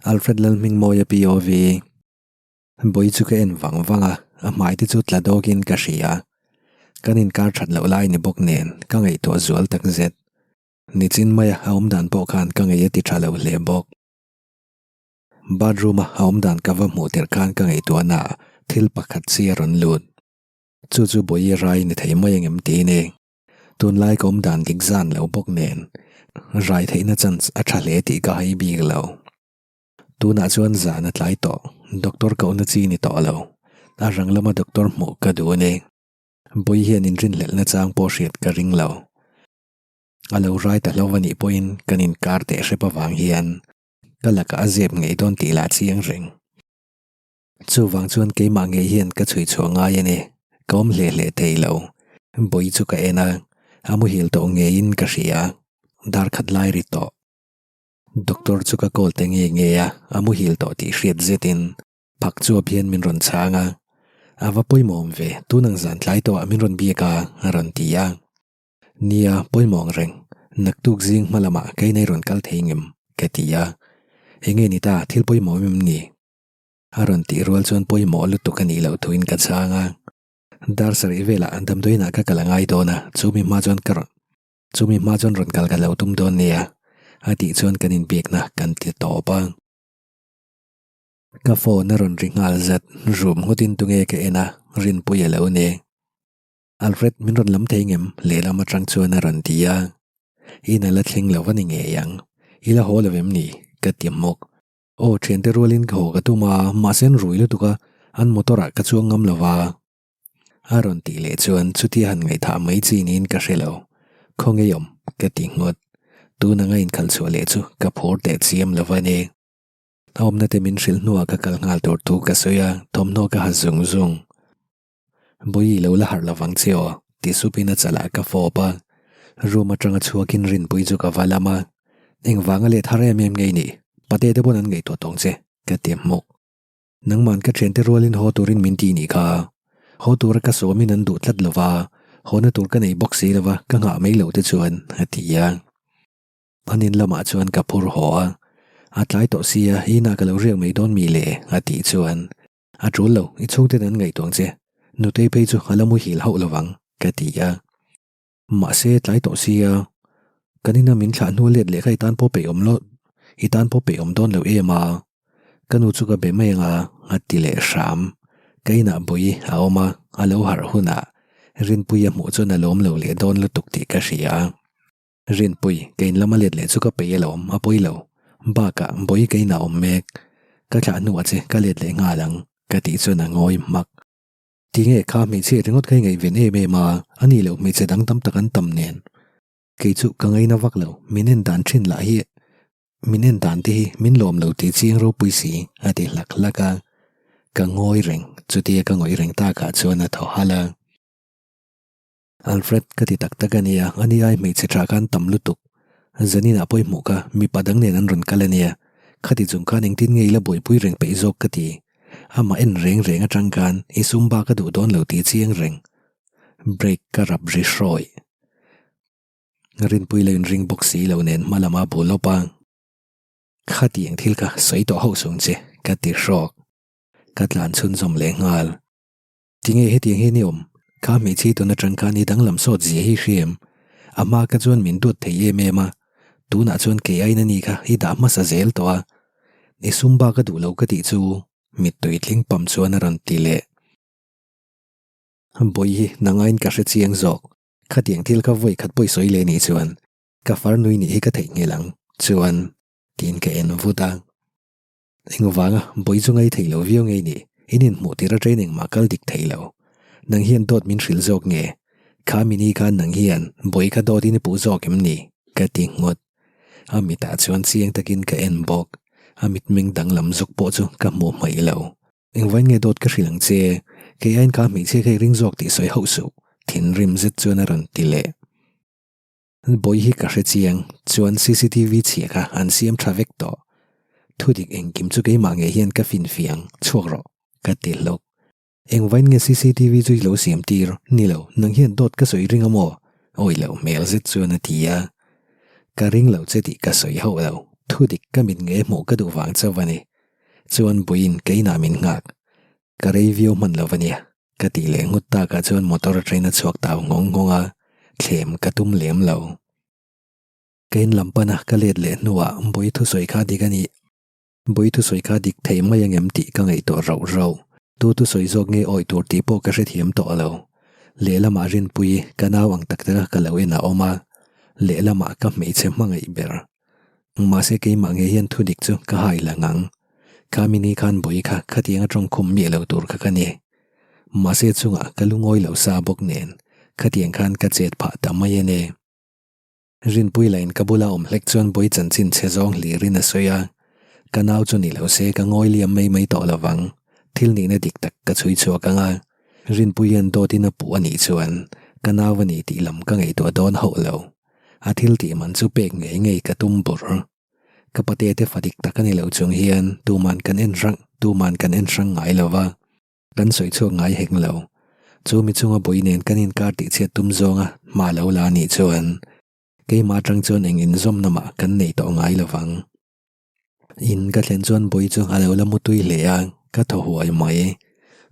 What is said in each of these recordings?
Alfred Lalhmingmawia POV. Bawi chu ka en vang vang a, a hmai te chu tla dawkin ka hria. Kan inkar that loh lai ni bawk nen ka ngaihtuah zual tak zet. Nichin maia a awm dan pawh khan ka ngaih a ti tha lo hle bawk. Bathroom a a awm dan ka va hmuh tirh khan ka ngaihtuahna ah thil pakhat chi a rawn lut. Chu chu Bawi rai ni thei mai angem tih a ni. Tunlai ka awm dan dik zan lo bawk nen rai theihna chance a tha hle tih ka hai bik lo. Tunah chuan zan a tlai tawh, doctor kohna chi ni tawh lo. A rang lama doctor hmuh ka duh a ni. Bawi hian inrinhlelhna chang pawh hriat ka ring lo. A lo rai ta hlauh a nih pawhin kan inkar teh hrep avang hian ka lakah a zep ngei dawn tih lah chiang reng. Chuvang chuan keimah ngei hian ka chhui chhuah ngai a ni. Ka awm hle hle thei lo. Bawi chu ka en a, a muhil tawh ngeiin ka hria. Dar khat lai ri tawh. Doctor chu ka call ta nge nge a, a muhil tawh tih hriat zetin phak chuap hian min rawn chhang a. A va pawimawh awm ve, tun ang zan tlai tawhah min rawn biak a, a rawn ti a. Nia, pawimawh ang reng, naktuk zing hma lamah kei nei rawn kal thei ngem, ka ti a. Enge ni ta, thil pawimawh em em ni? A rawn tih rual chuan pawimawh lutuk a nih loh thuin ka chhang a. Dar sarih velah damdawiinah ka kal a ngai dawn a, chumi hma chuan ka rawn. Chumi hma chuan rawn kal ka lo tum dawn nia, a tih chuan kan inbiakna kan ti tawp a. Ka phone a rawn ri nghal zat, room ngawtin tunge ka en a, Rinpui a lo ni. Alfred min rawn lam thei ngem? Lehlam atang chuan a rawn ti a. In a la thleng lo a ni ngei ang. I la haw lo em ni? Ka ti hmawk. Aw thiante rualin ka haw ka tum a, mahse an rui lutuk a, an motor ah ka chuang ngam lo va. A rawn tih leh chuan chutia han ngaihthah mai chi niin ka hre lo. Khawngaih awm, ka ti nghawt. Tun anga inkhalh chhuah leh chu ka phur teh chiam lo va ni. A awmna te min hrilh hnuah ka kal nghal tur thu ka sawi a, thawmhnaw ka ha zung zung. Bawi lo la harh lovang che aw, ti supin a chalah ka fawp a. Room atanga chhuakin rinpui chu ka va lam a. Engvanga let har em em ngei nih, pate te pawn an ngaihtuah tawng che, ka ti hmawk. Nangman ka thiante rualin haw turin min ti nih kha. Haw tura ka sawmin an duh tlat lo va, hawna tur ka nei bawk si lo va, ka nghah mai loh te chuan, a ti a. An in lamah chuan ka phur haw a, A tlai tawh sia, inah ka lo riak mai dawn mi le, a tih chuan, A tul lo, i chhungten an ngaihtuah ang che, nutei phei chu a la muhil hauh lo vang, ka ti a. Mahse, tlai tawh sia, kan ina min thlah hnu let leh kha i tan pawh peih awm lo, i tan pawh peih awm dawn lo em a, ka nu chu ka be mai ang a, a ti leh hram. Ka inah Bawi a awm a, a lo harh hunah Rinpuia hmuh chuan a lawm lo leh dawn lutuk tih ka hria. Rinpui, ka in lama let leh chu ka peih alawm, a pawi lo. Bakah, Bawi ka inah awm mek. Ka thlah hnuah che ka let leh nghal ang, ka tih chuan a ngawi hmak. Tinge kha hmeichhia ringawt kha i ngaihven em em a, a ni loh hmeichhe dang tam tak an tam nen. Kei chu ka ngaina vak lo, min en dan thin lah hi, min en dan te hi min lawm lo tih chiang ropui si a ti hlak hlak a. Ka ngawi reng, chutia ka ngawih reng takah chuan a thaw halh a. Alfred ka ti tak tak a nia, a ni ai hmeichhe tha khan tam lutuk. Zaninah pawh i hmuh kha, mipa dang nen an rawn kal a nia. Khati chung khan engtin nge i la buaipui reng peih zawk ka ti. Amah en reng reng atang khan i sum bak a duh dawn lo tih chiang reng. Break ka rap ri hrawi. Rinpui lo inring bawk si lo nen hma lama bu lawp a. Khati eng thil kha sawi tawh hauh sung che ka ti hrawk. Ka tlan chhunzawm leh nghal. Tinge hetiang hian i awm? Kha hmeichhe tun atang khan i danglam sawt zia hi hria em? A hma ka chuan min duat thei em em a, tunah chuan kei aina ni kha i dah hmasa zel tawh a. I sum bak a duh lo ka tih chu mittui tling pam chuan a rawn ti leh. Bawi hi nangain ka hre chiang zawk. Khatiang thil kha vawi khat pawi sawi leh nih chuan ka far nui nih hi ka theihnghilh ang chuan tiin ka en vut a. Engvanga bawi chu ngai thei lo viau ngei ni, in inhmuh tir a training mah kal dik thei lo. Nang hian dawt min hrilh zawk nge? Kha mini khan nang hian bawi kha dawt in i puh zawk em ni? Ka ti nghawt. A mitah chuan chiang takin ka en bawk. A mitmeng danglam zawk pawh chu ka hmuh hmaih lo. Engvain nge dawt ka hrilh ang che? Kei aiin kha hmeichhia kha i ring zawk tih sawi hauh suh, thinrim zet chuan a rawn ti leh. Bawi hi ka hre chiang, chuan cctv chhia kha an siam tha vek tawh. Thudik engkim chu keimah ngei hian ka finfiang, chhuak rawh, ka ti hlawk. Engvain nge cctv chu i lo siam tir? Ni lo, nang hian dawt ka sawi ring a maw? Awi loh hmel zet chuan a ti a. Ka ring lo che tih ka sawi hauh lo. Thudik ka mit ngei hmuh ka duh vang chauh a ni. Chuan buiin ka inah min nghak. Ka rei viau hman lo a nia. Ka tih leh nghut takah chuan motor atangin a chhuak tau nghawng nghawng a, thlem ka tum lem lo. Ka in lam pana ka let leh hnuah bui thusawi kha dik a nih. Bui thusawi kha dik thei mai angem tih ka ngaihtuah rauh rauh. Tu thusawi zawk nge awi tur tih pawh ka hrethiam tawh lo. Lehlamah Rinpuii ka nau ang tak taka ka lo en a awm a, lehlamah ka hmeichhe hmangaih ber. Mahse keimah ngei hian thudik chu ka hai lang ang. Kha mini khan bui kha khatiang atawng khum miah lo tur kha ka ni. Mahse chungah ka lungawi lo sa bawk nen khatiang khan ka chet phah ta mai a ni. Rinpui lain ka bula awm hlek chuan bui chanchin chhe zawng hlirin a sawi a. Ka nau chu ni lo se ka ngawi liam mai mai tawh lovang. Thil nihna dik tak ka chhui chhuak ang a. Rinpui hian dawtin a puh a nih chuan ka nau a ni tih lam ka ngaihtuah dawn hauh lo. A thil tih man chu pek ngei ngei ka tum bur. Ka pate te fa dik tak a ni lo chung hian tuman kan en hrang tuman kan en hrang ngai lo va, kan sawi chhuak ngai hek lo. Chu mi chunga bui nen kan inkar tih chhiat tum zawnga hma lo la a nih chuan keimah atang chuan eng inzawmna mah kan nei tawh ngai lo vang. In ka thlen chuan bui chu a lo la mutui hle a, ka thaw huai mai.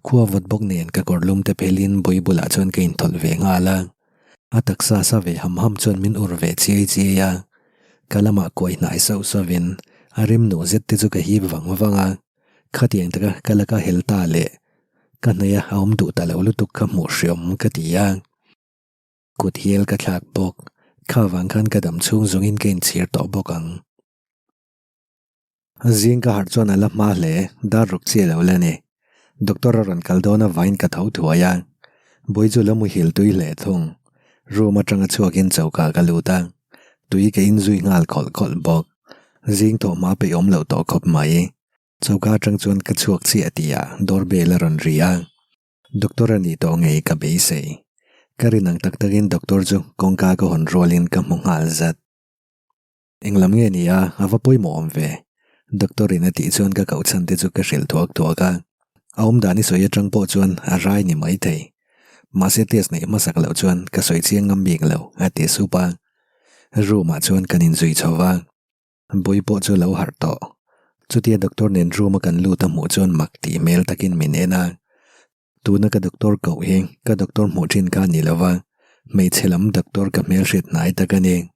Khua vawt bawk nen ka kawr lum te phelin bui bulah chuan ka inthawlh ve nghal a. A taksa sa ve ham ham chuan min ur ve chiai chiai a, ka lamah kuai hnai sauh sauhin a rim nuh zet te chu ka hip vang vang a. Khatiang taka ka laka hel ta leh ka hnaih a a awm duh ta lo lutuk kha hmuh hriawm ka ti a. Kut hial ka thlak bawk, kha vang khan ka dam chhung zawngin ka inchhir tawh bawk ang. Zing ka harh chuan a la hma hle, dar ruk chiah lo la ni. Doctor a rawn kal dawn avangin ka tho thuai a, Bui chu la muhil tui hle thung. Room atanga chhuakin choka ka lut a, tui ka inzui nghal khawlh khawlh bawk. Zing thawh hma peih awm loh tawh khawp mai. Choka atang chuan ka chhuak chiah tihah doorbell a rawn ri a, Doctor a nih tawh ngei ka beisei. Ka rin ang tak takin doctor chu kawngka ka hawn rualin ka hmu nghal zat. Englam nge ni a, a va pawimawh awm ve. Doctor in a tih chuan ka koh chhan te chu ka hrilh thuak thuak a. A awm dan i sawi atang pawh chuan a rai ni mai thei. Mahse test neih hmasak loh chuan ka sawi chiang ngam bik lo, a ti sup a. Room ah chuan kan inzui chho va. Bui pawh chu lo harh tawh. Chutia doctor nen room a kan lut a hmuh chuan mak tih hmel takin min en a. Tuna ka doctor koh hi ka doctor hmuh thin kha ni lova, hmeichhe lam doctor ka hmelhriat hnai tak a ni.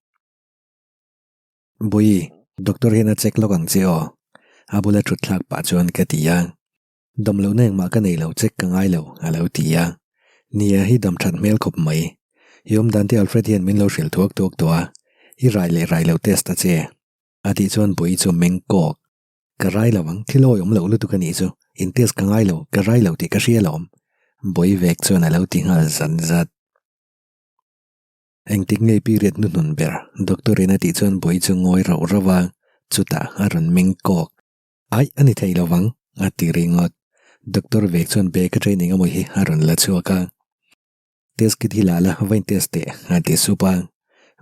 Bui, doctor hian a check lawk ang che aw. A bula thut thlak pah chuan ka ti a. Dam lohna engmah ka nei lo check ka ngai lo a lo ti a. Nia, i dam that hmel khawp mai. I awm dan te Alfred hian min lo hrilh thuak thuak tawh a, i rai leh rai lo test ta che. A tih chuan Bui chu meng kawk. Ka rai lo ang, thil awi awm loh lutuk a nih chu. In test ka ngai lo, ka rai lo tih ka hria alawm. Bui vek chuan a lo ti nghal zat zat. Engtik ngei period hnuhnun ber doctor in a tih chuan buai chu ngawi rauh rauh a, chutah a rawn meng kawk. Aih a ni thei lovang a ti ringawt. Doctor vek chuan bag a training amaw hi a rawn la chhuak a. Test kit hi la la va in test teh a ti sup a.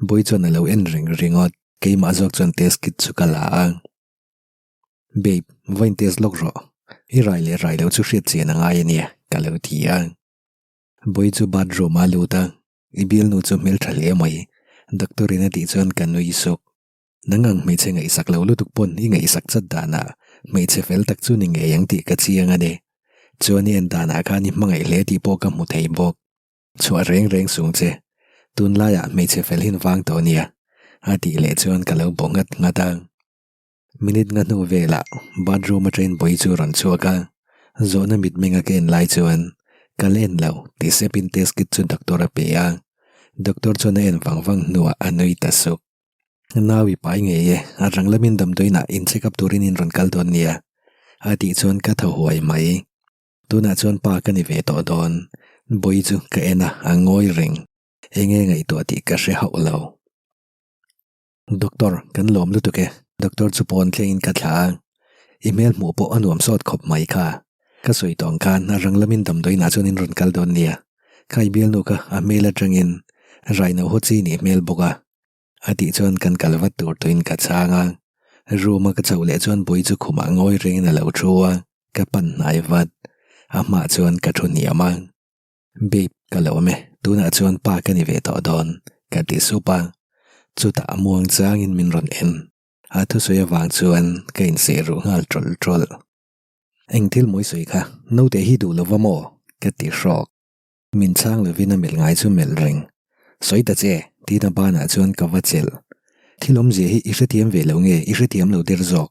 Buai chuan a lo en reng ringawt. Keimah zawk chuan test kit chu ka la a. Babe, va in test lawk rawh. I rai leh rai loh chu hriat chian a ngai a nia ka lo ti a. Buai chu bathroom ah a lut a. I bialnu chu hmeltha hle mai, doctor in a tih chuan ka nui suk. Nang ang hmeichhe ngaihsak lo lutuk pawn i ngaihsak chat danah hmeichhe fel tak chu ni ngei ang tih ka chiang a ni. Chuan i en danah khan i hmangaih hle tih pawh ka hmu thei bawk. Chhuah reng reng sung che, tunlaiah hmeichhe fel hin vang tawh nia, a tih leh chuan ka lo bawh nghat nghat a. Minute nga hnu velah bathroom atangin bawi chu rawn chhuak a, zawhna mitmeng a ka en lai chuan ka la en lo ti sepin test kit chu doctor a pe a, doctor chuan a en vang vang hnuah a nui ta suk. Nau i pai ngei e, a rang lamin damdawiinah in check up turin in rawn kal dawn nia a tih chuan ka thaw huai mai. Tunah chuan pa ka ni ve tawh dawn, bawi chu ka en a, a ngawi reng. Enge ngaihtuah tih ka hre hauh lo. Doctor, kan lawm lutuk e. Doctor chu pawn thlengin ka thla a, i hmel hmuh pawh a nuam sawt khawp mai kha. Ka sawi tawng khan a rang lamin damdawiinah chuan in rawn kal dawn nia. Kha i bialnu kha a hmel atangin raino haw chi nih hmel bawk a. A tih chuan kan kal vat tur tuin ka chhang a. Room a ka chhoh leh chuan bui chu khumah ngawi rengin a lo thu a, ka pan hnai vat. A hmaah chuan ka thu hniam a. Babe, ka lo awm e, tunah chuan pa ka ni ve tawh dawn, ka ti sup a. Chutah muang changin min rawn en. A thusawi avang chuan ka inseh ruh nghal tawlh tawlh. Eng thil mawi sawi kha naute hi duh lova maw? ka ti hrawk. Min chhang lovin a melh ngai chu melh reng. Sawi ta che, tiin a banah chuan ka va chelh. Thil awmzia hi i hrethiam ve lo nge i hrethiam lo der zawk?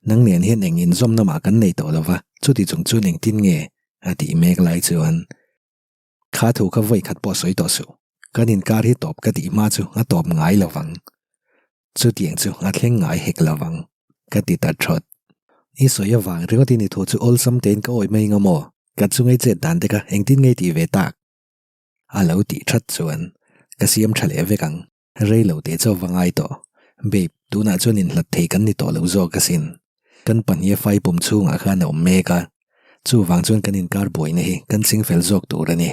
Nang nen hian eng inzawmna mah kan nei tawh lova, chuti chung chuan engtin nge? a tih mek lai chuan Kha thu kha vawi khat pawh sawi tawh suh. Kan inkar hi tawp ka tih hma chu a tawp ngai lo vang. Chutiang chu a thleng ngai hek lo vang, ka ti ta thawt. I sawi avang ringawt in i thu chu awlsam tein ka awi mai ngam aw, ka chungai chet dan te kha engtin nge tih ve tak? A lo tih that chuan ka siam tha leh vek ang. Rei lo teh chauh va ngai tawh. Babe, tunah chuan inhlat thei kan ni tawh lo zawk asin. Kan pahnih a fai pum chhungah khan a awm mek a. Chuvang chuan kan inkar buaina hi kan ching fel zawk tur a ni.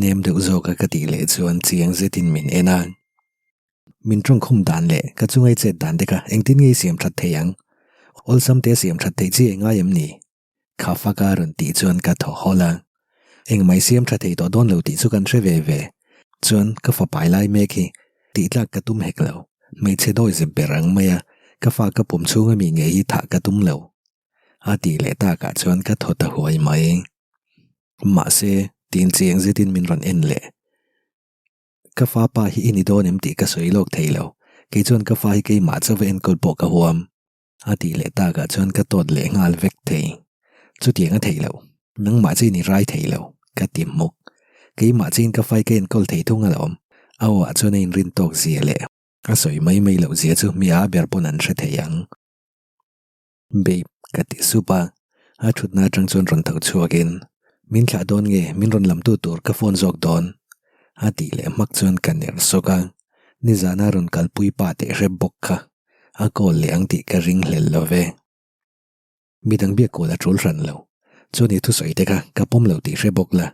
Nem deuh zawka ka tih leh chuan chiang zetin min en a. Min tawngkhum dan leh ka chungai chet dan te kha engtin nge i siam that thei ang? Awlsam te siam that theih chi a ngai em ni? Kha faka rawn tih chuan ka thaw hawlh a, engmah i siam tha thei tawh dawn lo tih chu kan hre ve ve. Chuan ka fa pai lai mek hi tih tlak ka tum hek lo, hmeichhe dawi zep ber ang mai a, ka fa ka pum chhung ami ngei hi thah ka tum lo. A tih leh takah chuan ka thaw ta huai mai. Mahse, tin chiang zetin min rawn en leh. Ka fa pa hi i ni dawn em tih ka sawi lawk thei lo, kei chuan ka fa hi keimah chauh va enkawl pawh ka huam. A tih leh takah chuan ka tawt leh nghal vek thei. Chutiang a theih loh. Nangmah chiin i rai thei lo, ka ti hmuk. Keimah chiin ka fai ka enkawl thei thung alawm. A aw ah chuan a inrin tawk zia leh a sawi mai mai loh zia chu mi a ber pawn an hre thei ang. Babe, ka ti sup a. A thutna atang chuan rawn tho chhuakin, Min thlah dawn nge min rawn lamtu tur ka phone zawk dawn? A tih leh hmak chuan ka ner sawk a. Nizana rawn kalpui pa teh hrep bawk kha. A call leh ang tih ka ring hlel lo ve. Midang biak kual a tul hran lo. Chuan i thusawi te kha ka pawm lo tih hre bawk la.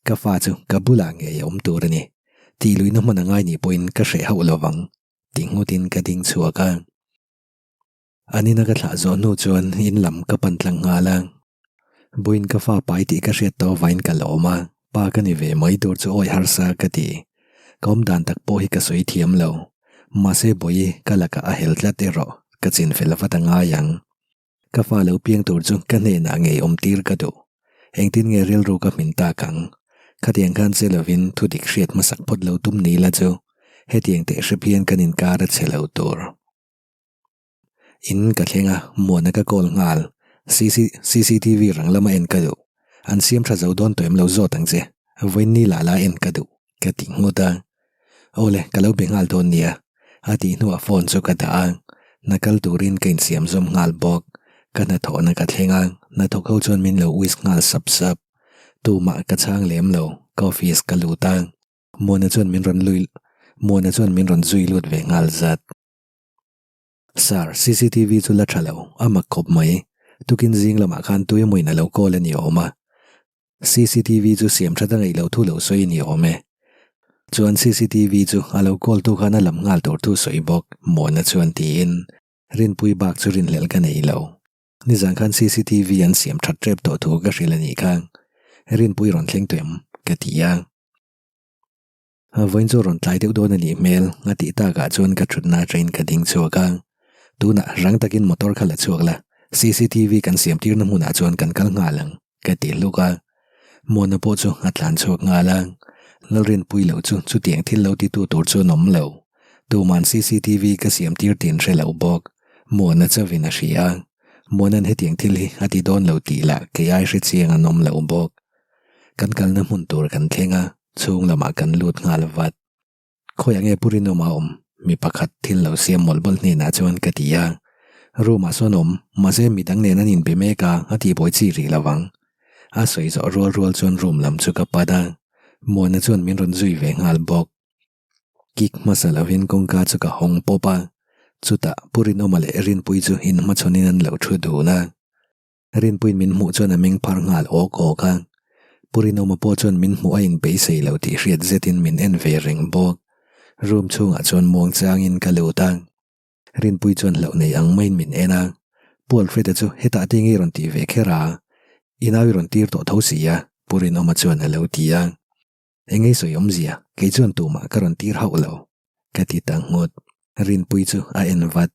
Ka fa chu ka bulah ngei a awm tur a ni. Tih luihna hman a ngai nih pawhin ka hreh hauh lo vang. Ti nghutin ka ding chhuak a. An ina ka thlah zawh hnu chuan in lam ka pan tlang nghal a. Buin ka fa pai tih ka hriat tawh avain ka lawm a, pa ka ni ve mai tur chu awi harsa ka ti. Ka awm dan tak pawh hi ka sawi thiam lo. Mahse Bawihi ka lakah a hel tlat erawh ka chin fel vat a ngai ang. Ka fa lo piang tur chu ka hnenah ngei awm tir ka duh. Engtin nge rilru ka hmin tak ang? Khatiang khan che lovin thu dik hriat hmasak phawt lo tum ni la chu hetiang teh hrep hian kan inkar a che lo tur. In ka thleng a, muana ka call nghal. CC cctv rang lama en ka duh. An siam tha zo dawn tawh em lo zawt ang che. Vawiin ni lah la en ka duh, ka ti nghut a. Awle, ka lo be nghal dawn nia. A tih hnuah phone chu ka dah a. Hna kal turin ka insiam zawm nghal bawk. Ka hnathawhna ka thleng a, hnathawk ho chuan min lo wish nghal sap sap. Tumah ka chhang lem lo, ka office ka lut a. Muana chuan min rawn lui Muana chuan min rawn zui lut ve nghal zat. Sir, cctv chu la tha lo, a mak khawp mai. Tukin zing lamah khan tui emawiin a lo call a ni awm a. Cctv chu siam that a ngaih loh thu lo sawi a ni awm e. Chuan cctv chu a lo call tu khan a lam nghal tur thu sawi bawk, Muana chuan tiin Rinpui bak chu rinhlelh ka nei lo. Nizan khan cctv an siam that tep tawh thu ka hrilh a nih kha. Rinpui rawn thleng tawh em? ka ti a. Vawiin chu rawn tlai deuh dawn a nih hmel a tih takah chuan ka thutna atangin ka ding chhuak a. Tunah rang takin motor kha la chhuak la, cctv kan siam tirna hmunah chuan kan kal nghal ang ka ti hluk a. Muana pawh chu a tlan chhuak nghal a. Lalrinpui loh chu chutiang thil lo titu tur chuan awm lo. Tuman cctv ka siam tir tin hre lo bawk. Muana chauhin a hria a. Muana'n hetiang thil hi a ti dawn lo tih lah kei ai hre chiang an awm lo bawk. Kan kalna hmun tur kan thleng a, chhung lamah kan lut nghal vat. Khawiah nge Pu Rinawma awm? Mi pakhat thil lo siam mawlh mawlh hnenah chuan ka ti a. Room ah sawn awm, mahse mi dang nen an inbe mek a, a tihbuai chi rih lo ang. A sawi zawh rual rual chuan room lam chu ka pat a, Muana chuan min rawn zui ve nghal bawk. Kik hmasa lovin kawngka chu ka hawng pawp a, chutah Pu Rinawma leh Rinpuii chu inhmachhawnin an lo thu dun a. Rinpuiin min hmuh chuan a meng phar nghal awk awk a. Pu Rinawma pawh chuan min hmuh a inbeisei lo tih hriat zetin min en ve reng bawk. Room chhungah chuan muang changin ka lut a. Rinpui chuan hlauh nei ang maiin min en a. Pu Alfred-a chu hetah te nge rawn tih ve kher a? I nau i rawn tir tawh tho si a, Pu Rinawma chuan a lo ti a. Eng ei sawi awmzia, kei chuan tumah ka rawn tir hauh lo, ka ti ta nghut. Rinpui chu a en vat.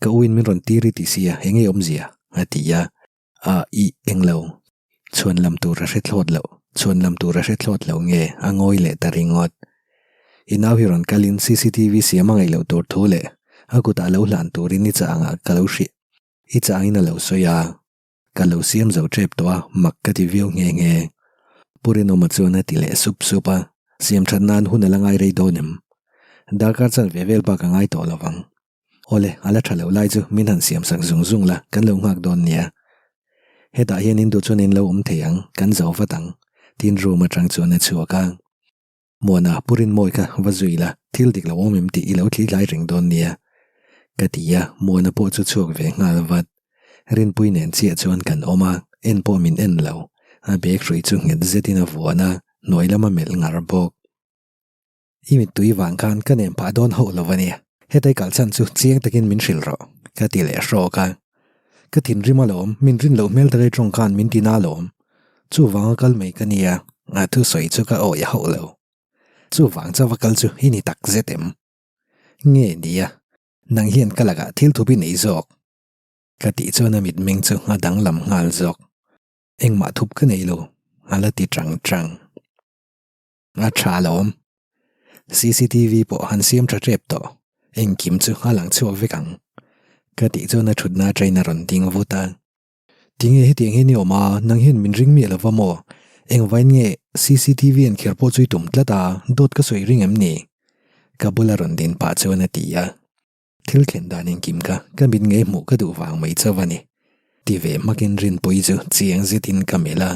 Ka u in min rawn tir i ti sia, enge awmzia? a ti a. A, ih, englo. Chhuan lam tur a hre thlawt loh, chhuan lam tur a hre thlawt loh nge a ngawi leh ta ringawt. I nau hi rawn kalin cctv siam a ngaih loh tur thu leh a kutah lo hlan turin i chah angah ka lo hrih, i chah angin a lo sawi a. Ka lo siam zo tep tawh a, mak ka ti viau nghe nghe. Pu Rinawma chuan a ti leh sup sup a, siam that nan hun a la ngai rei dawn em? Darkar chan ve vel bak a ngai tawh lo vang. Awle, a la tha lo lai chu min han siam sak zung zung la, kan lo nghak dawn nia. Hetah hian in duh chuan in lo awm thei ang, kan zo vat ang, tiin room atang chuan a chhuak a. Muana, Pu Rinmawi kha va zui la, thil dik lo awm em tih i lo thli tlai reng dawn nia, ka ti a, Muana pawh chu chhuak ve nghal vat. Rinpui nen chiah chuan kan awm a, en pawh min en lo, a bag hrui chu nghet zetin a vuan a, hnuai lama melh ngar bawk. I mittui vang khan ka nem phah dawn hauh lo a nia. Hetai kal chhan chu chiang takin min hrilh rawh, ka ti leh hrawk a. Ka thinrim alawm, min rin loh hmel takai tawng khan min ti na alawm. Chuvanga kal mai ka nia, a thusawi chu ka awih hauh lo. Chuvang chauha kal chu i ni tak zet em? Nge nia, nang hian ka lakah thil thup i nei zawk. Ka tih chuan a mitmeng chu a danglam nghal zawk. Engmah thup ka nei lo, a la ti chang chang. A tha alawm. Cctv pawh han siam tha tep tawh. Engkim chu a lang chhuak vek ang. Ka tih chuan a thutna atangin a rawn ding vut a. Tinge hetiang hian i awm a, nang hian min ring miah lova maw? Engvain nge cctv an kher pawh chu i tum tlat a, dawt ka sawi ring em ni? Ka bula rawn din pah chuan a ti a. Thil thlen dan engkim kha ka mit ngei hmuh ka duh vang mai chauh a ni. Ti ve hmakin Rinpuii chu chiang zetin ka melh a.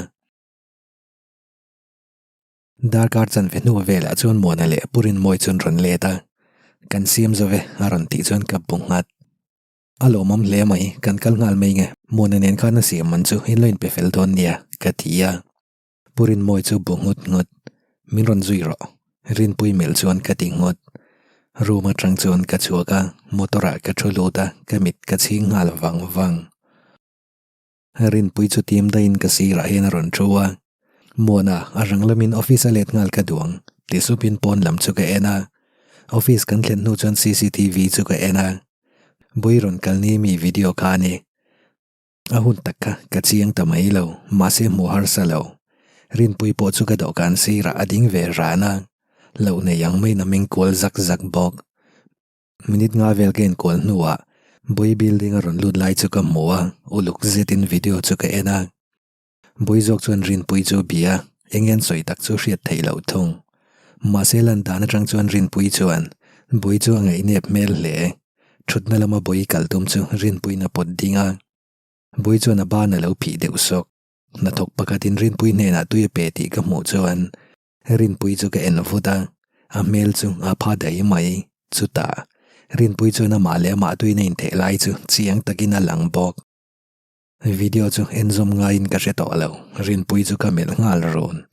Darkar chanve hnu velah chuan Muana leh Pu Rinmawi chuan rawn let a, Kan siam zo ve a rawn tih chuan ka bu nghat. A lawmawm hle mai, kan kal nghal mai nge, Muana nen khan a siam man chu in lo inpe fel dawn nia, ka ti a. Pu Rinmawi chu bu nghut nghut, Min rawn zui rawh, Rinpui melh chuan ka ti nghut. Room atang chuan ka chhuak a, motor ah ka thu lut a, ka mit ka chhing nghal vang vang. Rinpui chu tim daihin ka sirah hian a rawn thu a, Muana a rang lamin office a let nghal ka duang ti supin pawn lam chu ka en a, office kan thlen hnu chuan cctv chu ka en a, Bui rawn kal ni mi video kha a ni. A hun tak kha ka chiang ta mai lo, mahse hmuh harsa lo. Rinpui pawh chu ka dawhkan sirah a ding ve ran a, loh nei ang maiin a meng kual zak zak bawk. Minute nga vel ka inkual hnuah Bui building a rawn lut lai chu ka hmu a, uluk zetin video chu ka en a. Bui zawk chuan Rinpui chu a bia a, eng hian sawi tak chu hriat theih loh thung. Mahse lan dan atang chuan Rinpui chuan Bui chu a ngaihnep hmel hle. Thutna lama Bui kal tum chu Rinpuiin a pawt ding a, Bui chuan a ban a lo phih deuh sawk. Hnathawk pakhatin Rinpui hnenah tui a pe tih ka hmuh chuan Rinpui chu ka en vut a, a hmel chu a pha daih mai. Chutah, Rinpui chuan amah leh amah tuin a intheh lai chu chiang takin a lang bawk. Video chu en zawm ngaiin ka hre tawh lo, Rinpui chu ka melh nghal run.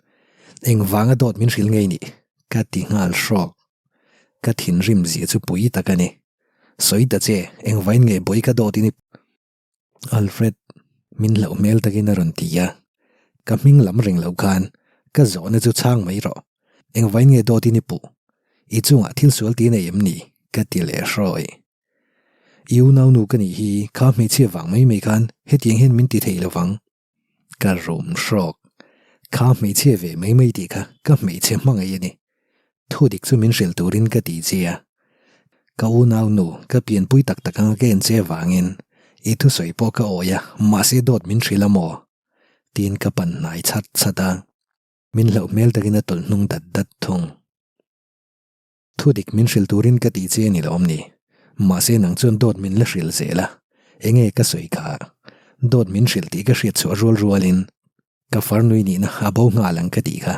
Engvanga dawt min hrilh ngei nih? Ka ti nghal hrawk. Ka thinrim zia chu pui tak a ni. Sawi ta che, engvain nge bawi ka dawt i ni? Alfred, min hlauh hmel takin a rawn ti a. Ka hming lam reng loh khan ka zawhna chu chhang mai rawh. Engvain nge dawtin i puh? I chungah thil sual ti nei em ni? Ka ti leh hrawi. I unaunu ka nih hi kha hmeichhia vang mai mai khan hetiang hian min ti thei lo vang. Ka rum hrawk. Kha hmeichhia ve mai mai tih kha ka hmeichhe hmangaih a ni. Thu dik chu min hrilh turin ka ti che a. Ka unau nu, ka pianpui tak tak anga ka en che vangin i thusawi pawh ka awi a, mahse dawt min hrilh a maw? Tiin ka pan hnai chat chat a. Min hlauh hmel takin a tawlh hnung dat dat thung. Thu dik min hrilh turin ka ti che a ni lawm ni? Mahse nang chuan dawt min la hrilh zel a, enge ka sawi kha? Dawt min hrilh tih ka hriat chhuah rual rualin ka farnui nihna a bo nghal ang ka tih kha.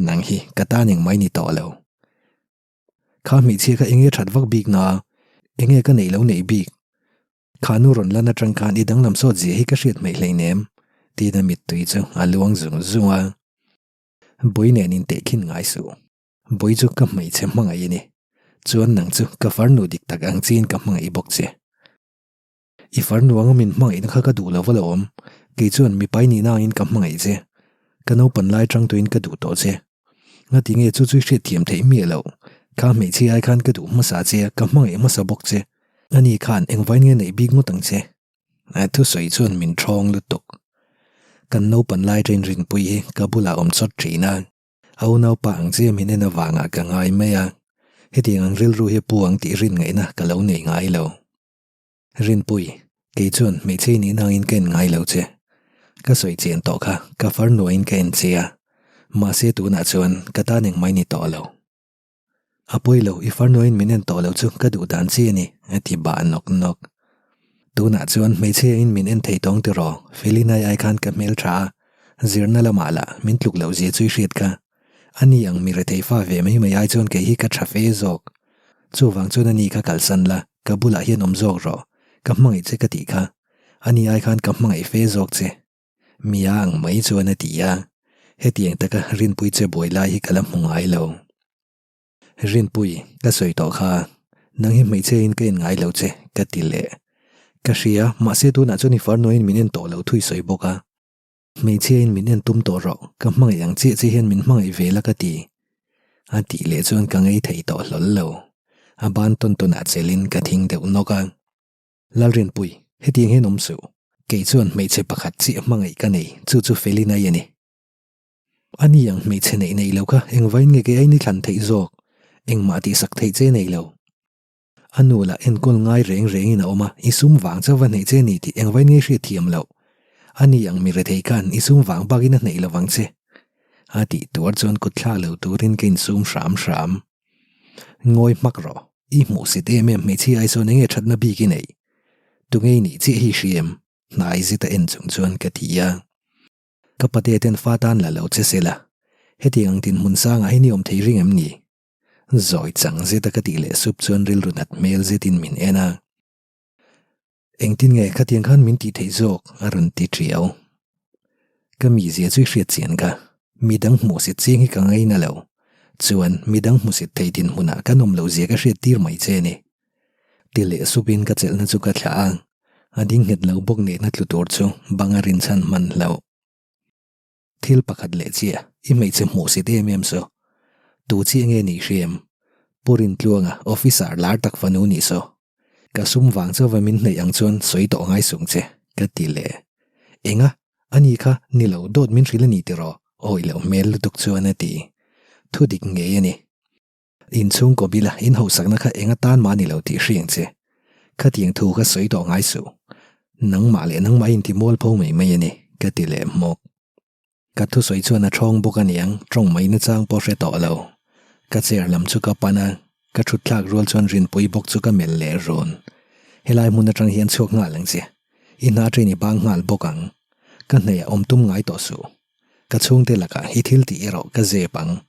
Nang hi ka tan eng mai ni tawh lo. Kha hmeichhia kha enge that vak bik na? Enge ka neih lo neih bik? Kha nu rawn lan atang khan i danglam sawt zia hi ka hriat hmeih hleinem tiin a mittui chu a luang zung zung a. Bui nen intehkhin ngai suh. Bui chu ka hmeichhe hmangaih a ni. Chuan nang chu ka farnu dik tak ang chiin ka hmangaih bawk che. I farnu anga min hmangaihna kha ka duh lo va lo awm. Kei chuan mipai nihna angin ka hmangaih che. Ka naupan lai tang tuin ka duh tawh che. Ngati nge chu chu i hriatthiam theih miah loh. Kha hmeichhia ai khan ka duh hmasa che a, ka hmangaih hmasa bawk che. Ani khan engvain nge neih bik ngawt ang che? A thusawi chuan min ṭhawng lutuk. Kan naupan lai ṭain Rinpui hi ka bulah awm chawt ṭhin a. A unaupa ang che min en avangah ka ngai mai a. Hetiang ang rilru hi pu ang tih rin ngaihna ka lo nei ngai lo. Rinpui, kei chuan hmeichhe i nihna angin ka en ngai lo che. Ka sawi chian tawh kha, ka far nuahin ka en che a. Mahse tunah chuan ka tan engmah i ni tawh lo. A pawi lo, i far nuahin min en tawh lo chu ka duh dan chi a ni, a ti bah nawk nawk. Tunah chuan hmeichhe angin min en thei tawng tiraw, Felina ai khan ka hmel tha a, zirna lamah lah min tluk loh zia chu i hriat kha. Ani ang mi rethei fa ve mai mai ai chuan kei hi ka tha fe zawk. Chuvang chuan ani kha kalsan la, Ka bulah hian awm zawk rawh, ka hmangaih che ka tih kha, ani ai khan ka hmangaih fe zawk che. Mia ang mai chuan a ti a, hetiang taka Rinpui che buai lai hi ka la hmu ngai lo. Rinpui, ka sawi tawh kha, nang hi hmeichhia in ka en ngai lo che, ka ti leh. Ka hria, mahse tunah chuan i farnuaiin min en tawh lo thui sawi bawk a. Hmeichhia in min en tum tawh rawh, ka hmangaih ang chiah che hian min hmangaih ve la ka ti. A tih leh chuan ka ngei thei tawh hlawl lo. A ban tawn tawn ah chelin ka thing deuh nawk a. Lalrinpui, hetiang hian awm suh. Kei chuan hmeichhe pakhat chiah hmangaih ka nei, chu chu Felina i a ni. Ani ang hmeichhe neih nei lo kha engvain nge kei ain i thlan theih zawk? Engmah tihsak theih che nei lo. A nu lah enkawl ngai reng rengin a awm a, i sum vang chauh va hneih che ni tih engvain nge hriat thiam loh. A ni ang mi rethei khan i sum vang bakin a hneih lo vang che. A tih tuar chuan kut thlak lo turin ka insum hram hram. Ngawi hmak rawh, i hmuhsit em em hmeichhia ai sawn enge thatna bik i neih? Tunge i nih chiah hi i hria em? Hnai zet a en chung chuan ka ti a. Ka pate ten fa tan la lo che se la, hetiang ang dinhmun sangah hi ni awm thei ring em ni? Zawi chang zeta ka tih leh sup chuan rilru nat hmel zetin min en a. Engtin nge khatiang khan min tih theih zawk a rawn ti tiau. Ka mizia chu i hriat chian ka, midang hmuhsit chiang hi ka ngaina lo. Chuan midang hmuhsit thei dinhmunah ka nawm loh zia ka hriat tir mai che ni. Ti leh supin ka chelhna chu ka thlah a, a ding nghet lo bawk nehna tlu tur chu bang a rinchhan hman hlauh. Thil pakhat leh chiah, i hmeichhe hmuhsit em em saw. Tu chiah nge nih hriam? Pu Rintluanga, officer lar tak fanu nih saw. Ka sum vang chauva min hnaih ang chuan sawi tawh ngai sung che, ka ti leh. Enga? Ani kha ni lo dawt min hrilh a ni tiraw? Awi loh hmel lutuk chuan a ti. Thu dik ngei a ni. Inchhungkaw bila in hauhsakna kha eng atan mah a ni lo tih hriang che. Khatiang thu kha sawi tawh ngai suh. Nangmah leh nangmah in ti mualpho mai mai a ni, ka ti leh hmawk. Ka thusawi chuan a ṭhawng bawk a niang, ṭawng mai nachang pawh hre tawh lo. Ka chair lam chu ka pan a, ka ṭhut thlak rual chuan Rinpui bawk chu ka melh leh run. Helai hmun aṭang hian chhuak nghal ang che. I hna ṭain i bang nghal bawk ang. Ka hnaihah awm tum ngai tawh suh. Ka chhungte lakah hi thil tih erawh ka zep ang.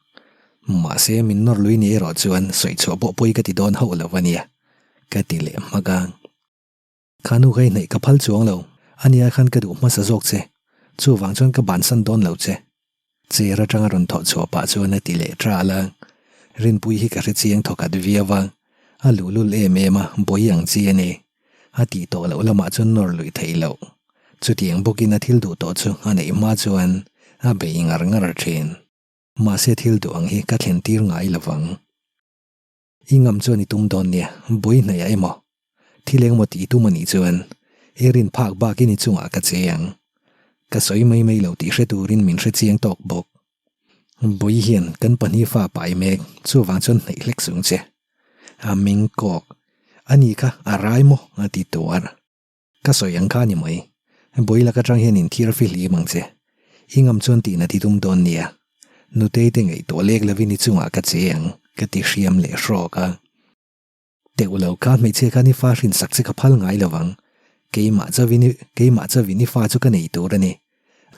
Mahse, min nawr lui ni erawh chuan sawi chhuah pawh pawi ka ti dawn hauh lo a nia, ka ti leh hmak a. Kha nu ka inhnaih ka phal chuang lo, ania khan ka duh hmasa zawk che, chuvang chuan ka bansan dawn lo che. Chair atanga rawn thawh chhuah pah chuan a ti leh ṭal a. Rinpui hi ka hre chiang thawkhat viau a, a luhlul em em a, bawi ang chi a ni. A tih tawh loh lamah chuan nawr luih theih loh. Chutiang bawkin a thil duh tawh chu a neih hma chuan a bei ngar ngar thin. Mahse thil duh ang hi ka thlen tir ngai lo vang. I ngam chuan i tum dawn nia, bui hnaihah emaw, thil engemaw tih i tum a nih chuan i rin phak bakin i chungah ka che ang. Ka sawi mai mai lo tih hre turin min hre chiang tawk bawk. Bui hian kan pahnih fa pai mek, chuvang chuan hnaih hlek sung che. A ming kawk. Ani kha a rai maw? a ti tuar. Ka sawi ang kha a ni mai. Bui lak atang hian inthiar fihlim ang che. I ngam chuan tihna ti tum dawn nia. Nutei te ngaihtuah lek lovin i chungah ka che ang, ka ti hriam leh hrawk a. Teuh lo kha hmeichhia khan i fa hrinsak che ka phal ngai lo vang. Keimah chauhin i keimah chauhin i fa chu ka nei tur a ni.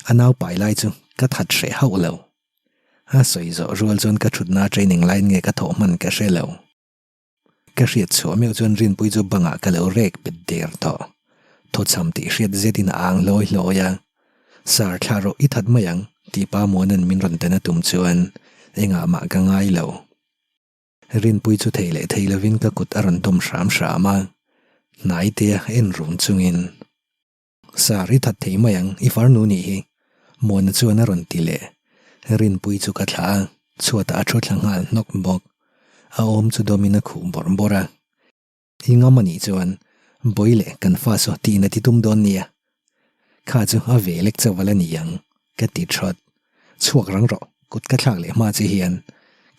A nau pai lai chu ka that hreh hauh lo. A sawi zawh rual chuan ka thutna training laiin nge ka thawh hman ka hre lo. Ka hriat chhuah meuh chuan Rinpui chu bangah ka lo rek bet der tawh. Thawchham tih hriat zetin a ang hlawi hlawi a. Sir thlah rawh i that mai ang tih pa Muana'n min rawn dan a tum chuan engah mah ka ngai lo. Rinpui chu thei leh thei lovin ka kut a rawn dawm hram hram a, hnaitea en run chungin, Sir, i that thei mai ang, i farnu nih hi, Muana chuan a rawn ti leh. Rinpui chu ka thlah a, chhuatah a thu thla nghal hnawk bawk. A awm chu dawmin a khuh bawrh bawrh a. I ngam a nih chuan Bawi leh kan fa saw tiin a ti tum dawn nia. Kha chu a ve lek chauh a la ni ang ka ti thawt. Chhuak rang rawh, kut ka thlak leh hma che hian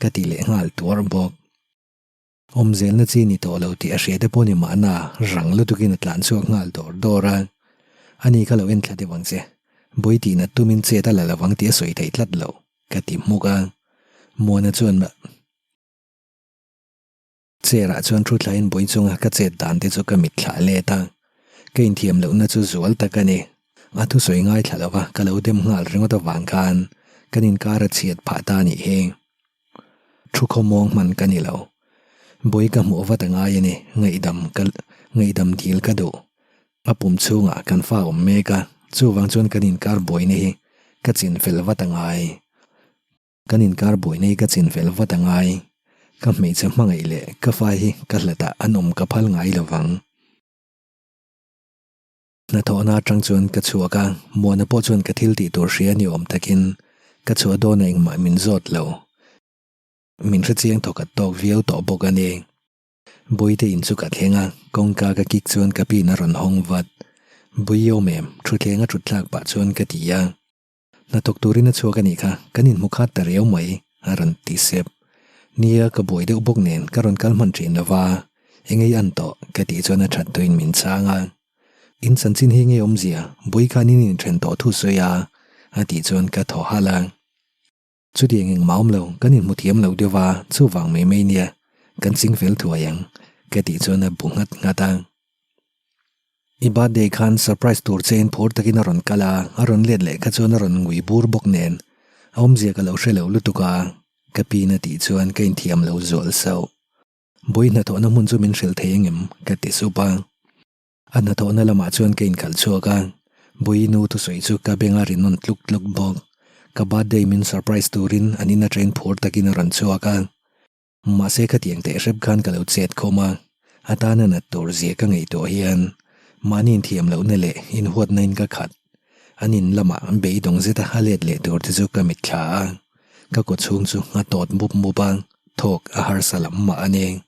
ka ti leh nghal tuar bawk. Awmzelna chi ni tawh lo tih a hria te pawh ni mahna rang lutukin a tlan chhuak nghal dawr dawr a. Ani kha lo en thla deuh ang che, Bawi tihna tumin chet a la lovang tih a sawi theih tlat lo ka ti hmuk a. Muana chuan. Chair ah chuan thu thlain bui chunga ka chet dan te chu ka mit thlah let a, ka inthiam lohna chu zual tak a ni. A thusawi ngaithla lova ka lo dem nghal ringawt avang khan kan inkar a chhiat phah ta a nih hi. Thu khawmuang hman ka ni lo. Bui ka hmuh vat a ngai a ni, ngaihdam ka ngaihdam dil ka duh. A pum chhungah kan fa awm mek a, chuvang chuan kan inkar buaina hi ka chinfel vat a ngai. Kan inkar buaina hi ka chinfel vat a ngai. Ka hmeichhe hmangaih leh ka fa hi ka hlatah an awm ka phal ngai lo vang. Hnathawhna atang chuan ka chhuak a, Muana pawh chuan ka thil tih tur hria ni awm takin ka chhuah dawn a engmah min zawt lo. Min hrechiang thawkhat tawk viau tawh bawk a ni. Bawihte in chu ka thleng a, kawngka ka kik chuan ka pin a rawn hawng vat. Bawi awm em? Thutthleng a thut thlak pah chuan ka ti a. Hnathawk turin a chhuak a nih kha, kan inhmu khat ta riau mai, a rawn ti sep. Nia, ka buai deuh bawk nen ka rawn kal hman thin lo va, eng ei an tawh, ka tih chuan a that tuin min chhang a. In chanchin hi nge awmzia, bui khan in inthen tawh thu sawi a, a tih chuan ka thaw halh a. Chutiang engmah awm lo, kan inhmu thiam lo deuh va, chuvang mai mai nia, kan ching fel thuai ang, ka tih chuan a bu nghat nghat a. I birthday khan surprise tur che in phur takin a rawn kal a, a rawn let leh kha chuan a rawn ngui bur bawk nen a awmzia ka lo hre lo lutuk a, ka pin a tih chuan ka inthiam lo zual sauh. Bawi hnathawhna hmun chu min hrilh thei engem? ka ti sup a. A hnathawhna lamah chuan ka inkhalh chhuak a, Bawi nu thusawi chu ka beng a ri nawn tluk tluk bawk. Ka birthday min surprise turin an in atangin phur takin a rawn chhuak a. Mahse khatiang teh hrep khan ka lo chet khawm a, a tana nat tur zia ka ngaihtuah hian mahni inthiam lohna leh inhuatna in ka khat. An in lamah beidawng zeta a let leh tur te chu ka mitthla a, ka kawchhung chu a tawt mup mup a, thawk a harsa lam mah a ni.